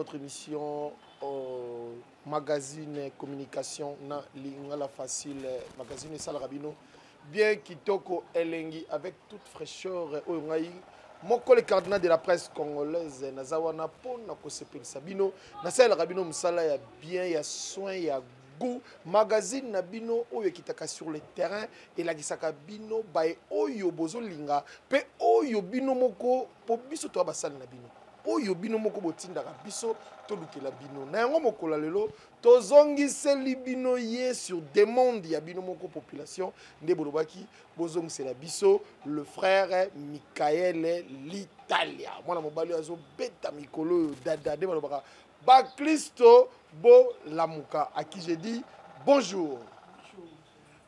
votre émission euh, magazine communication na lingala facile magazine esalaka bino bien kitoko elengi avec toute fraîcheur oyo ngai moko le cardinal de la presse congolaise naza wana mpo na kosepelisa bino nasalelaka bino mosala ya bien ya soin ya goût magazine na bino oyo ekitaka sur le terrain elakisaka bino baye oyo bozolinga mpe oyo bino moko mpo biso toya basali na bino oyo bino moko botindaka biso tolukela bino na yango mokolo ya lelo tozongiseli bino ye sur demande ya bino moko population nde bolobaki bozongisela biso le frère michael litalia mwana mobali oyo azobeta mikolo oyo dada nde balobaka baklisto bolamuka à qui je dis bonjour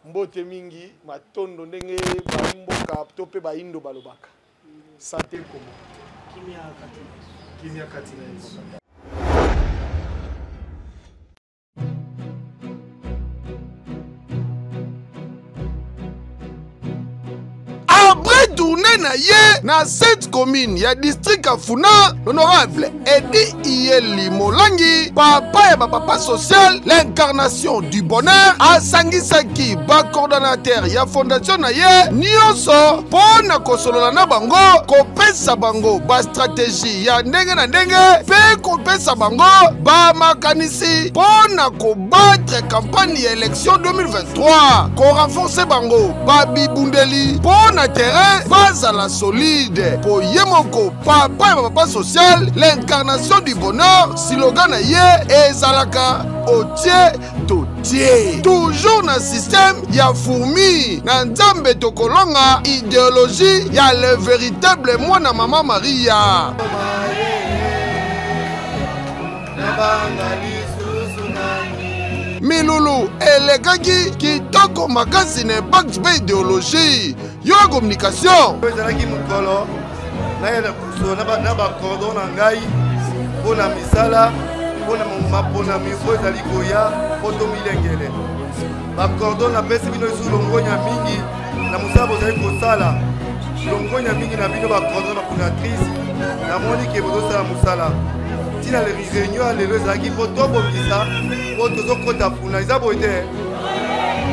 mbote mingi matondo ndenge baimboka to mpe baindo balobaka Santé comment Kimia kati na Yesu. Kimia kati na Yesu. Après tournée na ye na cette commune ya district Afuna, l'honorable Edi Iyeli Molangi, papa ya bapapa social, l'incarnation du bonheur, asangisaki bacoordonnateur ya fondation na ye nyonso mpo na kosolola na bango, kopesa bango bastratégie ya ndenge na ndenge mpe kopesa bango bamakanisi mpo na kobatre campagne ya élection 2023, korenforce bango babibundeli mpo na terrain bazala solide mpo ye moko papa ya papa social l'incarnation du bonheur slogan na ye ezalaka otie totie toujours na système ya fourmi na nzambe tokolonga idéologie ya le véritable mwana mama maria milulu elekaki kitoko makasi na impact mpe ideologie yo ya communication ezalaki mokolo naya na kosola na bacordon na ngai mpo na misala mpo na maponami oyo ezali koya mpo tomilengele bacordon napesi bino lisusu longonya mingi na mosala bozali kosala longonya mingi na bino bacordon bacoordinatrice namoni ke bozosala mosala ntina réunion ya lelo ezalaki mpo tobongisa mpo tozokɔta kuna eza boye te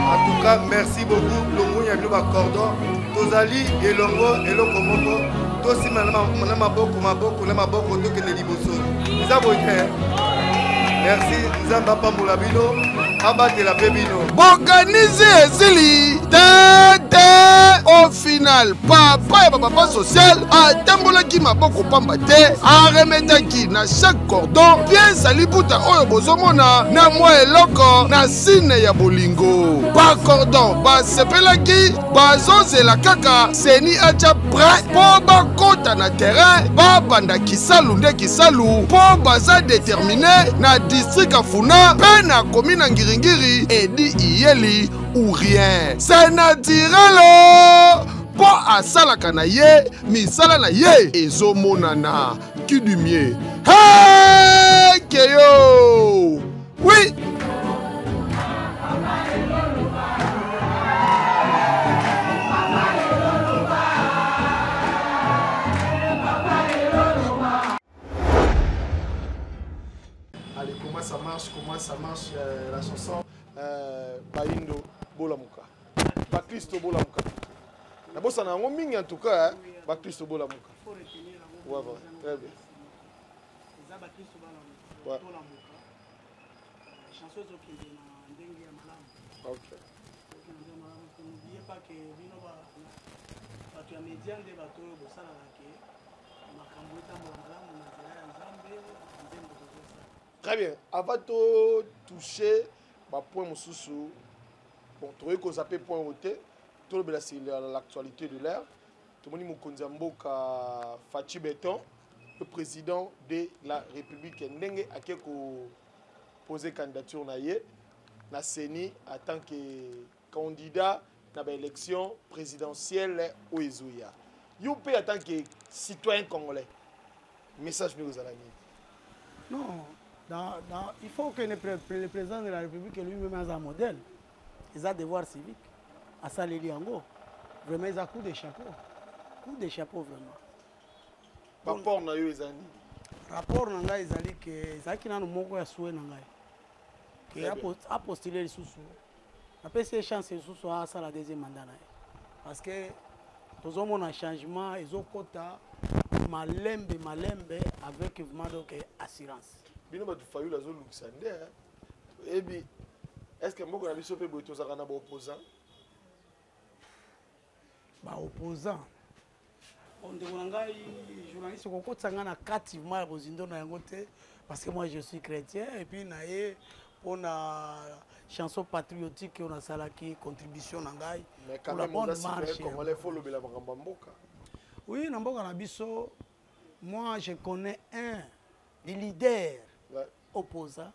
en tout cas merci beaucoup longonya bino bacordon tozali elongo eloko moko tosima na maboko maboko na maboko tokende liboso eza boye te merci nzambe apambola bino abatela mpe bino bokanisi esili te te au final papa ya bapapa social atambolaki maboko pamba te aremetaki na chaque cordon pièce ya liputa oyo bozomona na mwa eloko na sine ya bolingo bacordon basepelaki bazozela kaka seni atya prêt mpo bakota na terrain babanda kisalu nde kisalu mpo baza determine na district afuna mpe na komi na ngiringiri edi iyeli ou rien c'est naturel mpo asalaka na ye misala na ye ezomonana qui du mieux hey, keyo oui Allez, comment ça marche, comment ça marche euh, la chanson euh, Bayindo Bolamuka. Bakristo Bolamuka. nabosana yango mingi en tout cas hein. Bakristo Bolamuka. Ouais, ouais, très bien. Eza bakristo balamuka. Tolamuka. Chanson ezokende na ndenge ya malamu. Ok. Ezokende na malamu. N'oubliez pas que bino bato ya media nde bato oyo bosalaka ke makambo etambola malamu na nzela ya Nzambe, nzembo tozosala. Très bien. Avant to toucher ba point mosusu, bon tokoki kozape point oyo te, tolobela sur l'actualité de l'heure. Tomoni mokonzi ya mboka Fatshi Beton, le président de la République, ndenge ake ko poser candidature na ye na CENI en tant que candidat na ba élection présidentielle oyo ezoya. Yo mpe en tant que citoyen congolais, message nini ozala nini? Non, dans, il faut que le, le président de la République lui-même ait un modèle. Eza devoir civique. Asaleli yango. Vraiment eza coup de chapeau. Coup de chapeau vraiment. Rapport na yo eza nini? Rapport na ngai ezali ke ezalaki nano moko ya souhait na ngai ke apostule lisusu, napesi ye chance lisusu asala deuxième mandat na ye, parce que tozomona changement ezokota malembe malembe avec vraiment donc assurance. Bino bato Fayulu azolukisa nde toyebi. Est ce que mboka na biso mpe boye tozalaka na baopposant? Baopposant, ndeko na ngai journaliste, okokotisa ngai na kati ma ya bozindo na yango te, parce que moi je suis chrétien et puis na ye mpona chanson patriotique oyo nasalaki contribution na ngai pour la bonne marche. Congolais, faut lobela makambo ya mboka. Oui, na mboka na biso, moi je connais un des leaders, ouais, opposant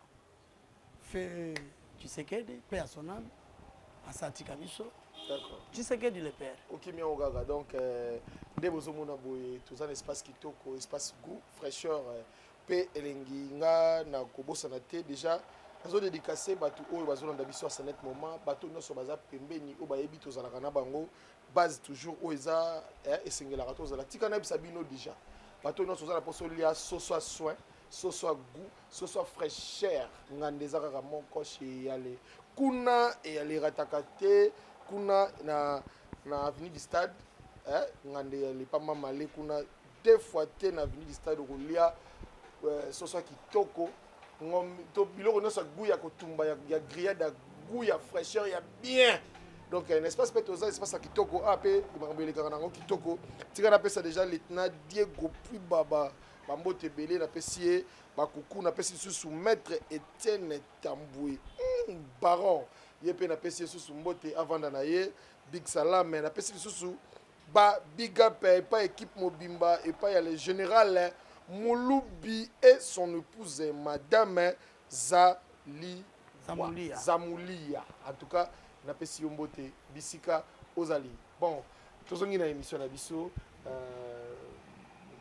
fait Tshisekedi, paix à son âme, asatika biso. Tshisekedi le père. Okimi yango kaka. Donc nde bozomona boye, toza na espace kitoko, espace goût, fraîcheur mpe elengi. Nga na kobosana te, déjà nazodédicace bato oyo bazolanda biso ya sanet moment, bato nyonso baza pembeni oyo bayebi tozalaka na bango base toujours oyo eza esengelaka tozala. Tika nayebisa bino déjà, bato nyonso oza na mposa olia soso ya soin, soso ya goût, soso ya fraîcheur, nganda eza kaka moko chez Eyale. Kuna Eyale erataka te, kuna na avenue du Stade, nganda Eyale pamba male kuna deux fois te. Na avenue du Stade okolia soso ya kitoko, to biloko nyonso ya goût, ya kotumba, ya grillade, ya goût, ya fraîcheur, ya bien. Donc un espace mpe toza espace ya kitoko a mpe makambo elekaka nango kitoko. Tika napesa déjà lieutenant Diego Pui Baba bambote ebele, napesi ye bakuku. Napesi lisusu maître Etienne Tambwe, baron, ye mpe napesi ye susu mbote, avanda na ye big salame. Napesi lisusu ba big up epai équipe mobimba, epai ya le général Mulubi et son épouse madame Zali Zamulia. Zamulia. En tout cas napesi yo mbote bisika ozali. Bon, tozongi na émission na biso.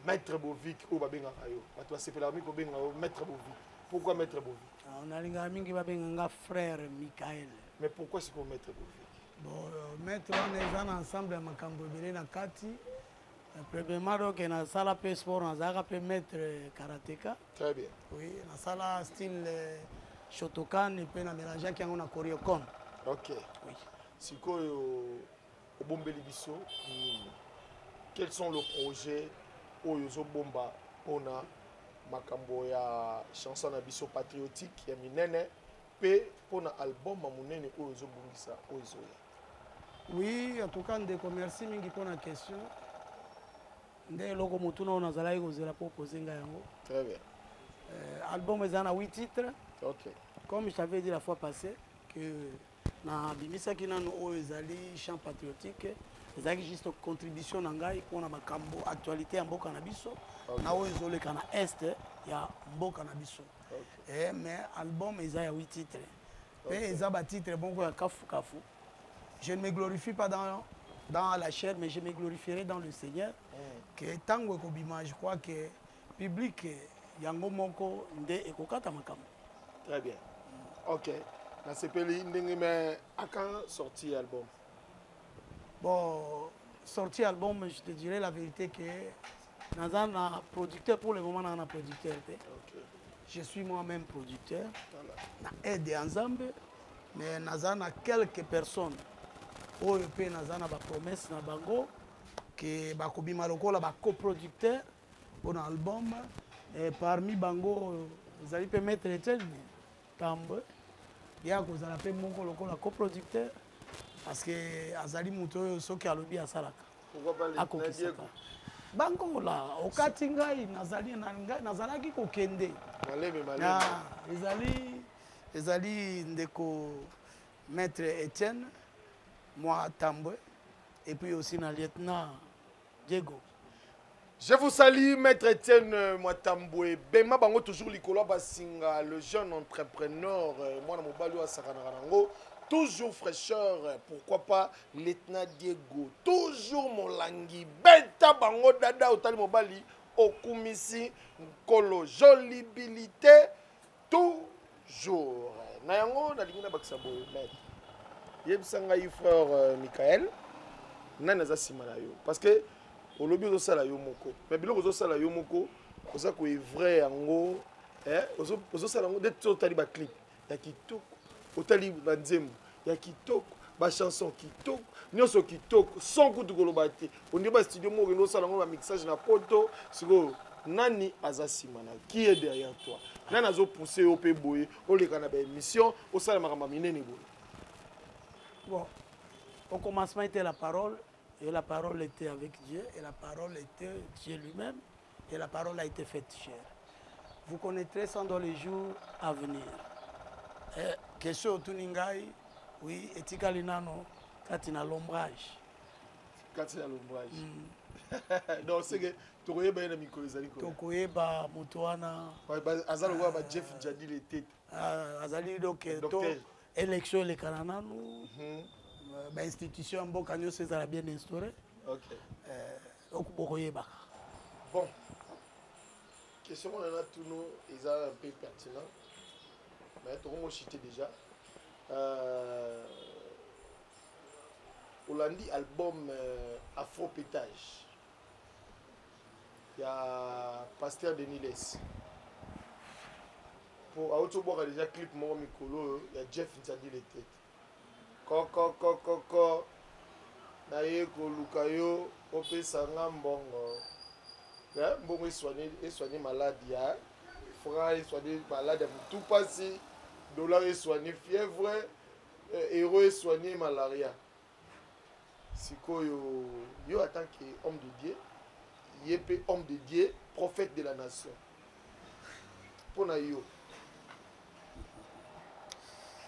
Maître Bovic oyo babengaka yo, bato basepelaka mingi kobenga yo maître Bovic. Pourquoi maître Bovic? Nalingaka mingi babenga nga frère Michael. Mais pourquoi sikoyo maître Bovic? Bon, maître wana eza na ensemble ya makambo ebele na kati. Premièrement, donc nasala mpe sport, nazalaka mpe maître karateka. Très bien. Oui, nasala style Shotokan mpe na mélangeaki yango na Koryokon. Ok. Oui. Sikoyo obombeli biso nini? Quels sont les projets oyo ozobomba mpona makambo ya chanson na biso patriotique ya minene mpe mpona album ya monene oyo ozobongisa oyo ezoya? Oui, en tout cas ndeko, merci mingi mpona question. Nde eloko motuna oyo nazalaki kozela mpo opose ngai yango. Très bien. Album eza na 8 titres. Ok. Comme je t'avais dit la fois passée que nabimisaki nano oyo ezali chant patriotique, ezalaki juste contribution na ngai mpona makambo actualité ya mboka na biso na oyo ezoleka na est ya mboka na biso. Mais album eza ya 8 titres mpe eza batitre moko ya kafukafu. Je ne me glorifie pas dans la chair, mais je me glorifierai dans le Seigneur. Que ntango ekobima, je crois que public yango moko nde ekokata makambo. Très bien. Ok, nasepeli ndenge. Mais à quand sorti album? Bon, sorti album, je te dirais la vérité que naza na producteur pour le moment, naza na producteur te. Je suis moi-même producteur. Voilà. Na aide ya Nzambe, mais naza na quelques personnes oyo mpe naza na bapromesse na bango ke bakobima lokola bacoproducteur mpona album. Et parmi bango ezali mpe maître Etienne Tambwe, ye akozala mpe moko lokola coproducteur, parce que azali moto oyo soki alobi asalaka. Pourquoi pas le Akokisaka bango la okati ngai nazali nazalaki kokende. Maleme maleme. Ah, ezali ndeko maître Etienne moi Tambwe et puis aussi na lieutenant Diego. Je vous salue, maître Etienne Mwatambwe. Bema bango toujours likolo basinga, le jeune entrepreneur, mwana mobali wa sakanaka nango, toujours fraîcheur, pourquoi pas lieutenant Diego, toujours molangi, beta bango dada otali mobali, okumisi nkolo, jolibilité, toujours. Na yango nalingi na bakisa boye, maître. Yebisa ngai frère Michael, nani aza nsima na yo? Parce que olobi ozosala yo moko, mais biloko ozosala yo moko, Oza ko vrai yango, eh, ozo ozo sala yango dès otali ba clip ya kitoko, otali ba nzembo ya kitoko, ba chanson kitoko, nyonso kitoko, sans kutu koloba te. Ondi ba studio moko okende osala yango ba mixage na poto, sikoyo nani aza nsima na qui est derrière toi? Nani azo pousser yo mpe boye oleka na ba émission, osala makambo ya minene boye? Bon, au commencement était la parole, et la parole était avec Dieu, et la parole était Dieu lui-même, et la parole a été faite chair. Vous connaîtrez ça dans les jours à venir. Eh, question otuni ngai, oui, etikali nano kati na l'ombrage. Kati na l'ombrage. Donc c'est que tokoyeba ye na mikolo ezali koya. Tokoyeba moto wana. Aza lokola ba Jeff Djadi le tete. Ah, azali donc to élection elekana nanu. Ba institution ya mboka nyonso ezala bien instauré. Okay. Eh, bokoyebaka. Bon. Question wana na tuno eza un peu pertinent. Mais tokomo chuter déjà. Olandi album Afro Pétage ya Pasteur Denis Lessie. Po auti obwaka déjà clip moko mikolo oyo ya Jeff Nzadi le tete. Koko koko ko naye koluka yo opesa nga mbongo. Eh, mbongo esoigner esoigner malade ya franc, esoigner malade ya mutu pasi, dollar esoigner fièvre, euro esoigner malaria. Sikoyo yo en tant que homme de Dieu, ye pe homme de Dieu, prophète de la nation. Pona yo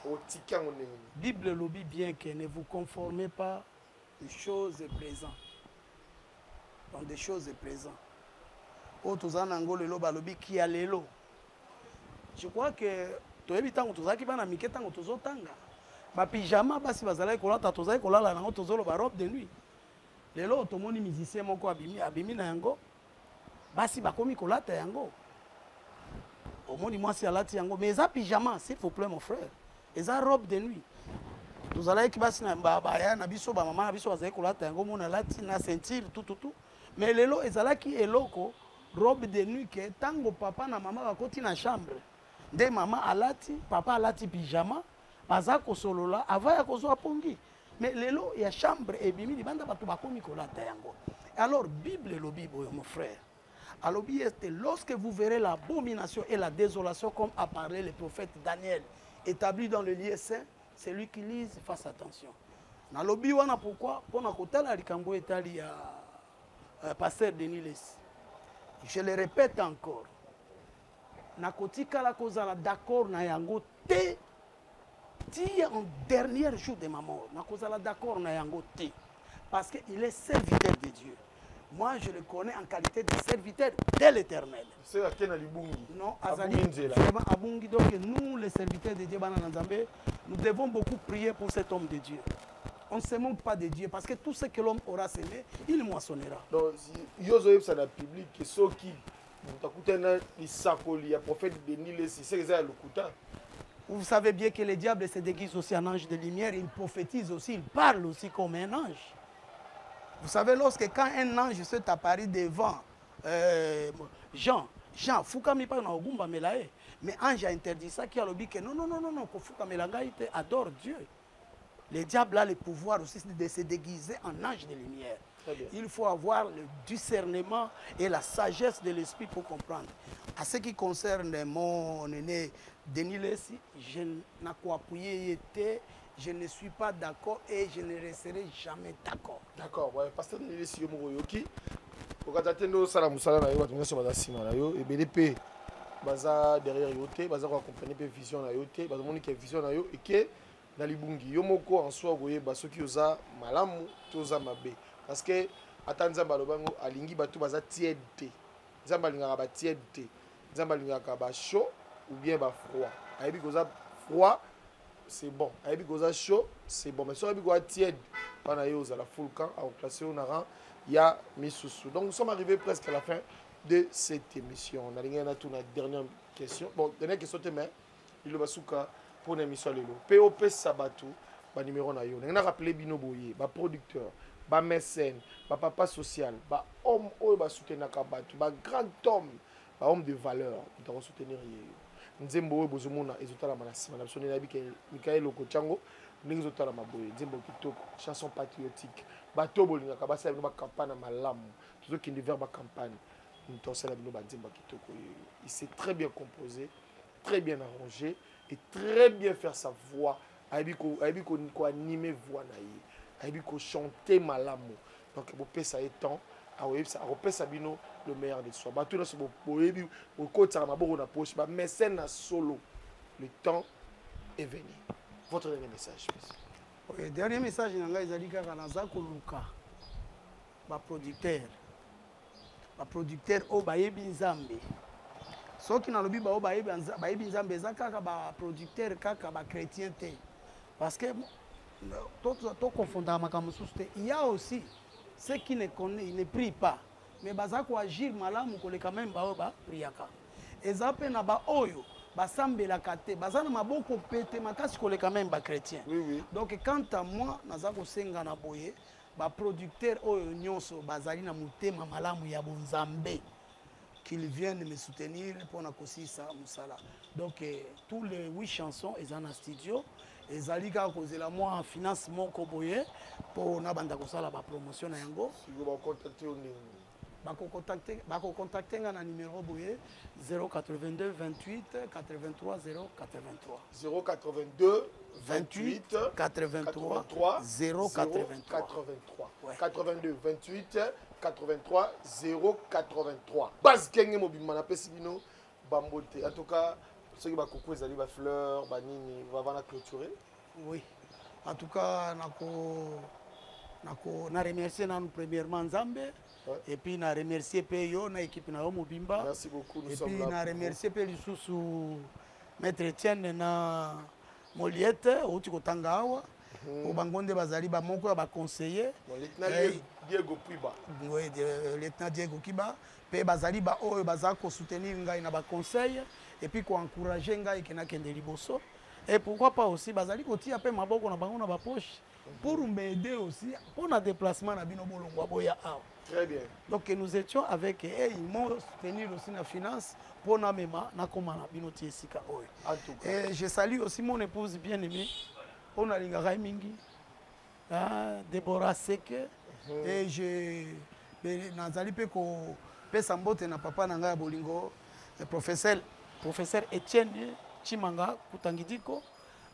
otiki yango ndenge nini? Bible elobi bien que ne vous conformez pas aux choses présentes. Dans des choses présentes. Oyo toza na yango lelo balobi kia lelo. Je crois que toyebi ntango tozalaki bana mike, ntango tozotanga ba pyjama basi bazalaki kolata, tozalaki kolala nango, tozoloba robe de nuit. Lelo tomoni musicien moko abimi, abimi na yango, basi bakomi kolata yango. Omoni mwasi alati yango, mais eza pyjama, s'il vous plaît mon frère, eza robe de nuit. Tozalaki basi na ba, ba ya na biso, ba mama na biso bazalaki kolata yango, mona alati na ceinture tout, tout, tout. Mais lelo ezalaki eloko robe de nuit ke tango papa na mama bakoti na chambre nde mama alati, papa alati pyjama, baza kosolola avant ya kozwa pongi. Mais lelo ya chambre ebimi libanda, bato bakomi kolata yango. Alors Bible elobi boye mon frère, alobi ete lorsque vous verrez l'abomination et la désolation comme a parlé le prophète Daniel établi dans le lieu saint, celui qui lise fasse attention. Nalobi wana pourquoi? Pona kotala likambo etali ya pasteur Denis Lessie. Je le répète encore, nakotikala kozala d'accord na yango te ti en dernier jour de ma mort. Nakozala d'accord na yango te parce que il est serviteur de Dieu. Moi, je le connais en qualité de serviteur de l'Éternel. C'est à quel Libungi? Non, Azali, Abungi Nzela. vraiment Abungi. Donc nous, les serviteurs de Dieu, Bana Nzambe, nous devons beaucoup prier pour cet homme de Dieu. On ne se moque pas de Dieu parce que tout ce que l'homme aura semé, il moissonnera. Donc, si yozo yebisa na public que soki moto akutani na lisakoli ya prophète Denis Lessie, c'est que ça ya lokuta. Vous savez bien que le diable se déguise aussi en ange de lumière, il prophétise aussi, il parle aussi comme un ange. Vous savez, lorsque quand un ange s'est apparu devant Jean, Jean, fukami pa na ogumba melaye, mais ange a interdit ça, qui a lobi que non, non, non, non, non, ko fuka melanga, il te adore Dieu. Le diable a le pouvoir aussi de se déguiser en ange de lumière. Très bien. Il faut avoir le discernement et la sagesse de l'esprit pour comprendre. À ce qui concerne mon aîné Denis Lessie, je n'ai été, je ne suis pas d'accord et je ne resterai jamais d'accord. D'accord, ouais, pasteur Denis Lessie, yo moko yoki. Okata te ndo sala musala na yo, bato nyonso baza nsima na yo, ebele pe baza derrière yo te, baza ko accompagner pe vision na yo te, bazo moni ke vision na yo eke na libungi. Yo moko en soi koyeba soki oza malamu to oza mabe. Parce que ata Nzambe alobango alingi bato baza tiède te. Nzambe alingaka ba tiède te. Nzambe alingaka ba chaud ou bien ba froid. Ayebi koza froid, c'est bon. Ayebi koza chaud, c'est bon. Mais soki ayebi koza tiède, pana yo ozala full camp, a classé yo na rang ya misusu. Donc nous sommes arrivés presque à la fin de cette émission. On a lingi na tout la dernière question. Bon, dernière question te mais il va souka pour une émission lelo. POP Sabatou, ba numéro na yo. On a rappelé bino boye, ba producteur, ba mécène, ba papa social, ba homme oyo ba soutenaka bato, ba grand homme. Bahomme de valeur, moto akosoutenir ye yo. Nzembo oyo bozomona ezotalama na nsima na biso, nde nayebi ke Mikael Okotyango ndenge ezotalama boye. Nzembo kitoko, chanson patriotique. Bato oyo bolingaka basala bino bacampagne ya malamu, tozokende vers bacampagne, moto asala bino banzembo ya kitoko ye yo. Il s'est très bien composé, très bien arrangé et très bien faire sa voix. Ayebi koanime voix na ye, ayebi kochante malamu. Donc bopesa ye temps, akoyebisa, akopesa bino le meilleur de soi. Bato nyonso boyebi bokotisaka maboko na poche, bamesene na solo. Le temps est venu. Votre dernier message, monsieur. Ok, dernier message na ngai ezali kaka naza koluka baproducteur, baproducteur oyo bayebi Nzambe. Soki nalobi baoyo bayebi Nzambe, eza kaka baproducteur kaka bachrétien te, parce que tokonfondaka makambo mosusu te. Il y a aussi ceux qui ne connaissent, ne prient pas, mais baza koagir malamu koleka meme baoyo bapriaka. Eza mpe na baoyo basambelaka te, baza na maboko pete makasi koleka meme bachrétien. Oui, oui. Donc quant à moi, naza kosenga na boye baproducteur oyo nyonso bazali na motema malamu ya bonzambe, qu'ils viennent me soutenir mpona kosilisa mosala. Donc tous les 8 chansons eza na studio, ezali kaka kozela mwa finance moko boye mpo nabanda kosala bapromotion na yango. Sikoyo bacontacte yo ndenge? Bakocontacte nga na numéro boye: 082 28 83 083. 082 28 83 083. 83. Ouais. 82 28 83 083. Base kenge mobimba napesi bino bambote. En tout cas, soki bakoko ezali bafleur banini, bavana clôturer. Oui, en tout cas nako na remercier nanu premièrement Nzambe. Et puis na remercier mpe yo na équipe na yo mobimba. Merci beaucoup, nous Et sommes puis là na pour vous. remercier mpe lisusu maître Etienne na Moliette outi kotanga awa, po bango nde bazali bamoko ya baconseiller. Bon, lieutenant Diego Puiba. Oui, lieutenant Diego Kiba mpe bazali baoyo baza kosoutenir ngai na baconseil et puis koencourager ngai ke nakende liboso. Et pourquoi pas aussi bazali kotia mpe maboko na bango na bapoche pour m'aider aussi pour na déplacement na bino bolongwa boya awa. Très bien. Donc nous étions avec eux, ils m'ont soutenu aussi na finance pour na mema na koma na bino ti esika oyo. En tout cas. Et je salue aussi mon épouse bien-aimée, on a lingaka mingi, hein, Déborah Seke. Et je nazali pe ko pesa mbote na papa na ngai ya bolingo, professeur Etienne Chimanga Kutangidiko,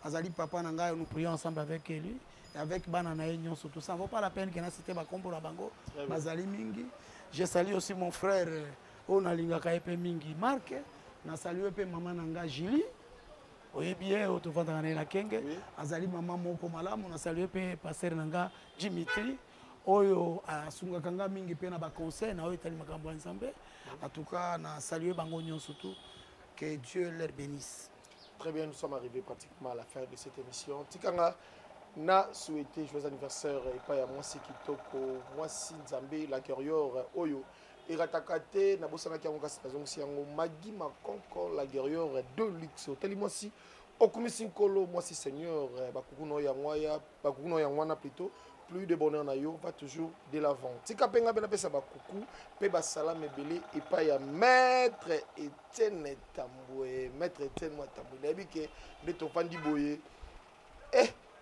azali papa na ngai, nous prions ensemble avec lui et avec bana na ye nyonso. Tout ça vaut pas la peine que na cité ba kombo na bango, Très bien. bazali mingi. Je salue aussi mon frère oyo nalingaka ye mpe mingi, Marc. Na salue mpe mama na ngai Julie, oyebi ye, oyo tovandaka na ye na Kenge. Azali mama moko malamu. Na salue mpe pasteur na nga Dimitri, oyo asungaka nga mingi mpe na baconseil na oyo etali makambo ya Nzambe. En tout cas na salue bango nyonso tout, que Dieu leur bénisse. Très bien, nous sommes arrivés pratiquement à la fin de cette émission. Tikanga na souhaité joyeux anniversaire epai ya mwasi kitoko, mwasi Nzambe, la guerrière oyo erataka te, nabosanaki yango kasi nazongisi yango, Magi Makonko, la guerrière de luxe. Otali mwasi okumisi nkolo, mwasi seigneur, bakuku na oyo yango aya, bakuku na oyo yango wana plutôt, plus de bonheur na yo, va toujours de l'avant. Tika mpe nga mpe napesa bakuku mpe basalama ebele epai ya maître Etienne Tambwe. Maître Etienne mwa Tambwe, nayebi ke nde tovandi boye,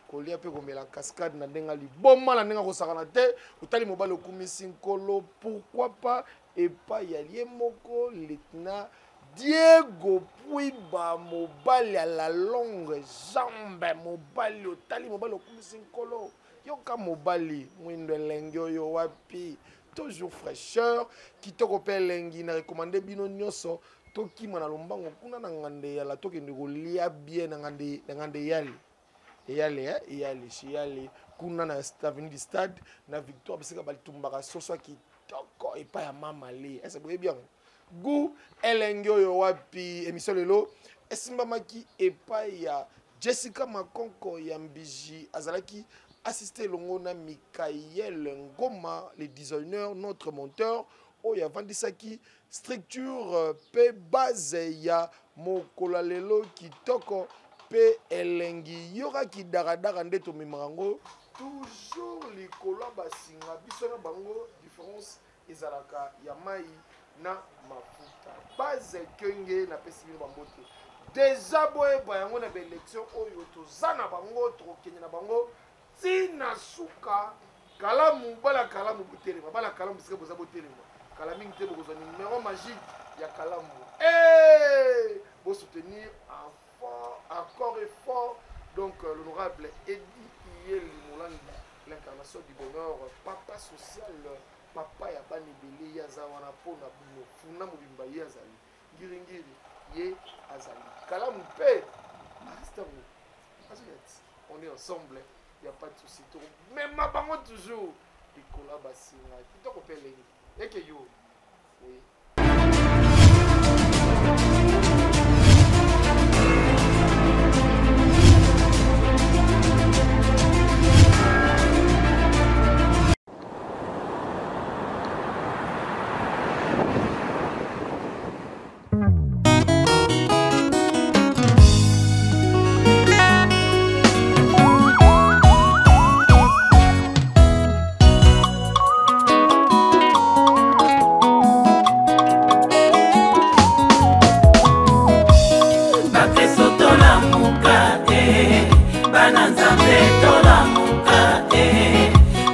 kolia mpe komela cascade na ndenge liboma, na ndenge akosakana te. Otali mobali okumisi nkolo, pourquoi pas epai ya ye moko lieutenant Diego Puiba, mobali ya la longue jambe, mobali otali mobali okumisi nkolo, yoka mobali mwindo elengi oyo wapi, toujours fraîcheur, kitoko mpe elengi. Na recommande bino nyonso tokima na lombango kuna na ngande yala, tokende kolia bien na ngande, na ngande yali eyale, eyale eyale kuna na avenue du stade na Victoire, bisika balitumbaka soso ya kitoko epai ya mama le ese boyebi yango goût elengi oyo wapi. Émission lelo esimbamaki epai ya Jessica Makonko ya Mbiji, azalaki assisté elongo na Mikael Ngoma le designer, notre monteur oyo avandisaki structure pe base ya mokolo ya lelo kitoko mpe elengi. Yokaki daradara nde tomemaka yango toujours likolo ya basinga biso na bango, différence ezalaka ya mai. Na mafuta base kenge napesi bino bambote deja boyeba yango na baélection oyo toza na bango tokokende na bango ntina suka. Kalamu bala kalamu botelema, bala kalamu bisika boza botelema, kala mingi te bokozwa numéro magique ya kalamu. Hey! Bosoutenir en fort, encore et fort donc l'honorable Eddy Iyeli Molangi, l'incarnation du bonheur, papa social, papa ya bana ebele, ye aza wana mpona bino. Funa mobimba ye azali ngiringiri, ye azali kalamu mpe aristango azoyati. On est ensemble, y a pas de souci, tokomema bango toujours likolo ya basinga kitoko mpe elengi eke yo oui. Bakristo tolamuka te, bana Nzambe tolamuka te,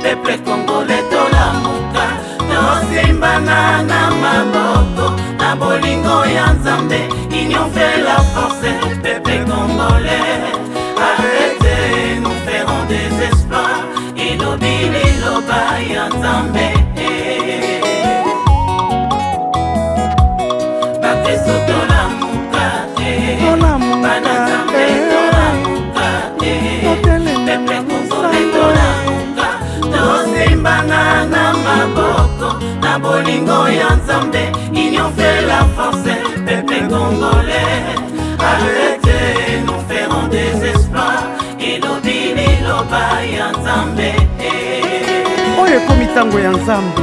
peuple congolais tolamuka, tosimbana na maboko na bolingo ya Nzambe. Union fait la force, peuple congolais, arrêtez, nous ferons des exploits, elobi liloba ya Nzambe. Bakristo tolamuka te, bana Nzambe tolamuka te, peuple congolais tolamuka, tosimbana na maboko na bolingo ya Nzambe. Union fait la force, peuple congolais, arrêtez, nous ferons des exploits, elobi liloba ya Nzambe. Oyo ekomi ntango ya Nzambe.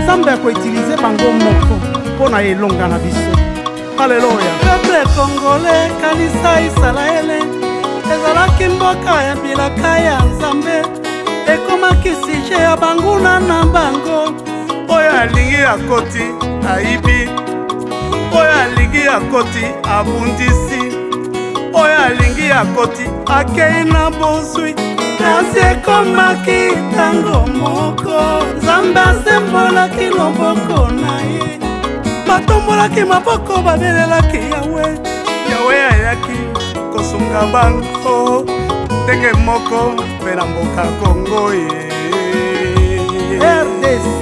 Nzambe akoutiliser bango moko mpo na elonga na biso. Aleluya. Peuple congolais, kanisa Isalaele ezalaki mboka ya bilaka ya Nzambe, ekomaki sujet ya banguna na bango. Oyo alingi akoti ayibi, oyo alingi akoti abundisi, oyo alingi akoti akei na bozwi. Kasi ekomaki ntango moko Nzambe asembolaki loboko na ye, batombolaki maboko, babelelaki Yawe. Yawe ayaki kosunga bango ndenge moko mpe na mboka Kongo ye. RDC,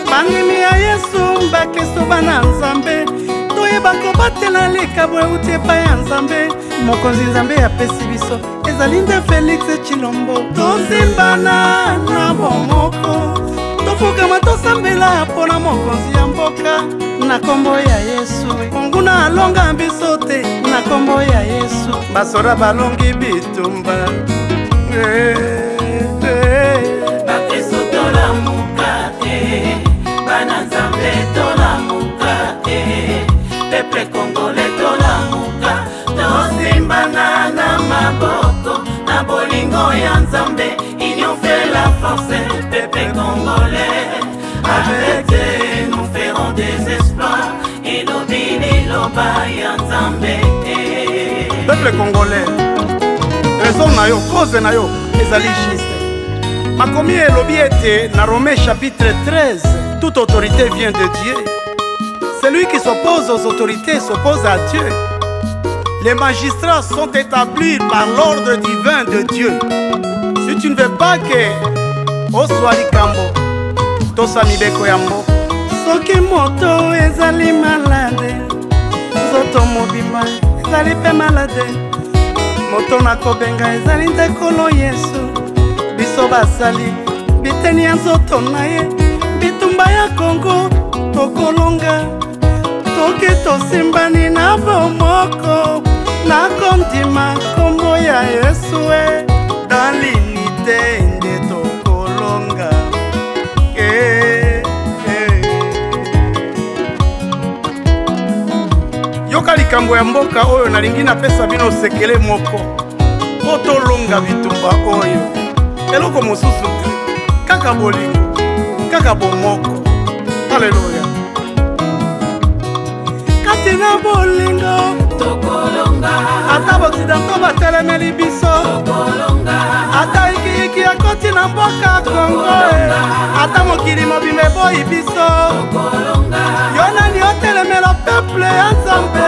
bandimi ya Yesu, bakristo, bana Nzambe, toyeba kobatela likabo euti epai ya Nzambe. Mokonzi Nzambe apesi biso ezali nde Félix Tshilombo. Tosimbana na bomoko, tofukama, tosambela mpona mokonzi ya mboka na nkombo ya Yesu. Monguna alonga biso te na nkombo ya Yesu. Basoda balongi bitumba. Eh, eh. Bakristo tolamuka te, bana Nzambe tolamuka te, peuple congolais tolamuka, tosimbana na maboko na bolingo ya Nzambe. Union fait la force, peuple congolais, arrêtez, nous ferons des exploits, elobi liloba ya Nzambe. Peuple congolais, raison na yo, cause na yo ezali juste. Makomi elobi ete na Romains chapitre 13, toute autorité vient de Dieu, celui qui s'oppose aux autorités s'oppose à Dieu. Les magistrats sont établis par l'ordre divin de Dieu. Si tu ne veux pas que ozwa likambo, tosa mibeko ya mboka. Soki moto ezali malade, nzoto mobimba ezali mpe malade. Moto nakobenga ezali nde Nkolo Yesu. Biso basali biteni ya nzoto na ye. Bitumba ya Kongo tokolonga toki tosimbani na bomoko na kondima nkombo ya Yesu e. Dans l'unité nde tokolonga. Eh, eh. Yoka likambo ya mboka oyo nalingi napesa bino sekele moko mpo tolonga bitumba oyo, eloko mosusu te, kaka bolingo, kaka bomoko. Aleluya. Kati na bolingo Tokolonga. Ata baoccidentaux batelemeli biso. Tokolonga. Ata ikiyiki ekoti na mboka Kongo eh. Ata mokili mobimba eboyi biso. Tokolonga. Yo nani otelemela peuple ya Nzambe?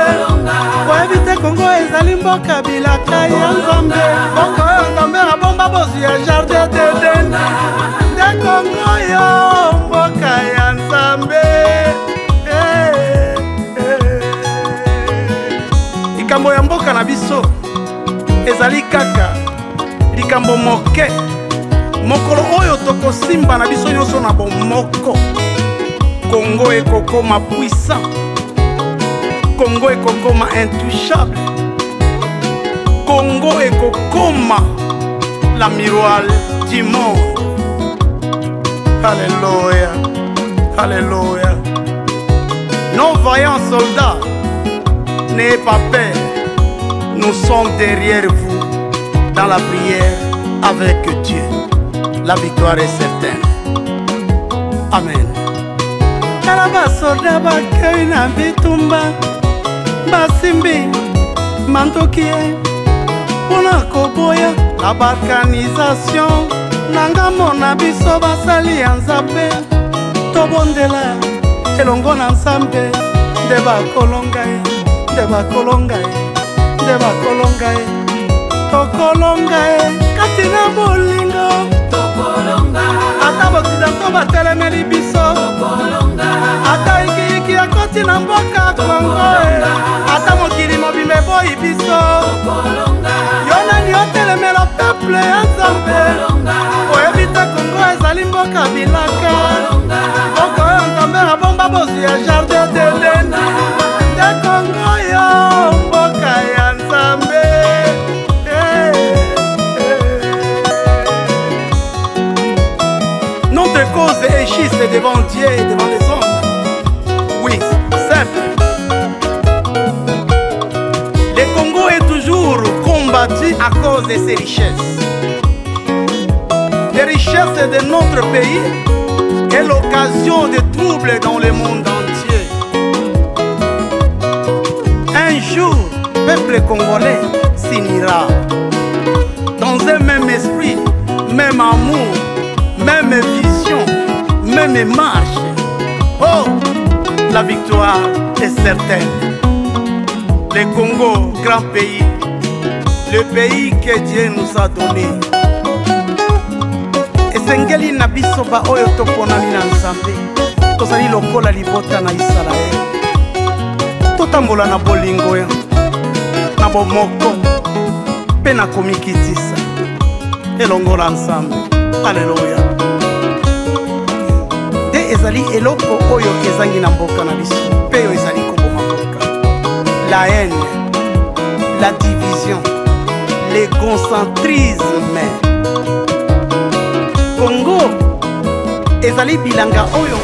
Oyebi te Kongo ezali mboka bilaka ya Nzambe, mboka oyo Nzambe abomba bozwi ya jardin d'Eden. Nde Kongo yo mboka ya Nzambe. Eh, eh. Likambo ya mboka na biso ezali kaka likambo moke. Mokolo oyo tokosimba na biso nyonso na bomoko, Kongo ekokoma puissant, Kongo ekokoma intouchable, Kongo ekokoma la miroir du monde. Alléluia, alléluia. Nos vaillants soldats, n'ayez pas peur, nous sommes derrière vous dans la prière avec Dieu. La victoire est certaine. Amen. Tala basoda bakei na bitumba, basimbi mandoki ye mpona koboya la balkanisation. Na ngambo na biso basali ya Nzambe, tobondela elongo na Nzambe, nde bakolonga ye, nde bakolonga ye, nde bakolonga ye. Tokolonga ye kati na bolingo. Tokolonga. Ata baoccidentaux batelemeli biso. Tokolonga. Ata ikiyiki ekoti na mboka Kongo eh. Ata mokili mobimba eboyi biso. Tokolonga. Yo nani otelemela peuple ya Nzambe? Tokolonga. Oyebi te Kongo ezali mboka bilaka, mboka oyo Nzambe abomba bozwi ya jardin d'Eden. Nde Kongo yo mboka ya Nzambe. Eh, eh. Notre cause est juste devant Dieu et devant les hommes. Oui, simple. Le Congo est toujours combattu à cause de ses richesses. Les richesses de notre pays est l'occasion de troubles dans le monde entier. Un jour, peuple congolais s'unira dans un même esprit, même amour, même vision, même marche. Oh, la victoire est certaine. Le Congo, grand pays, le pays que Dieu nous a donné. Esengeli na biso baoyo toponami na Nzambe, tozali lokola libota na Isalaele, totambola na bolingo, na bomoko mpe na komikitisa elongo na Nzambe. Aleluya. Nde ezali eloko oyo ezangi na mboka na biso mpe oyo ezali koboma mboka: la haine, la division, l'égocentrisme. Kongo ezali bilanga oyo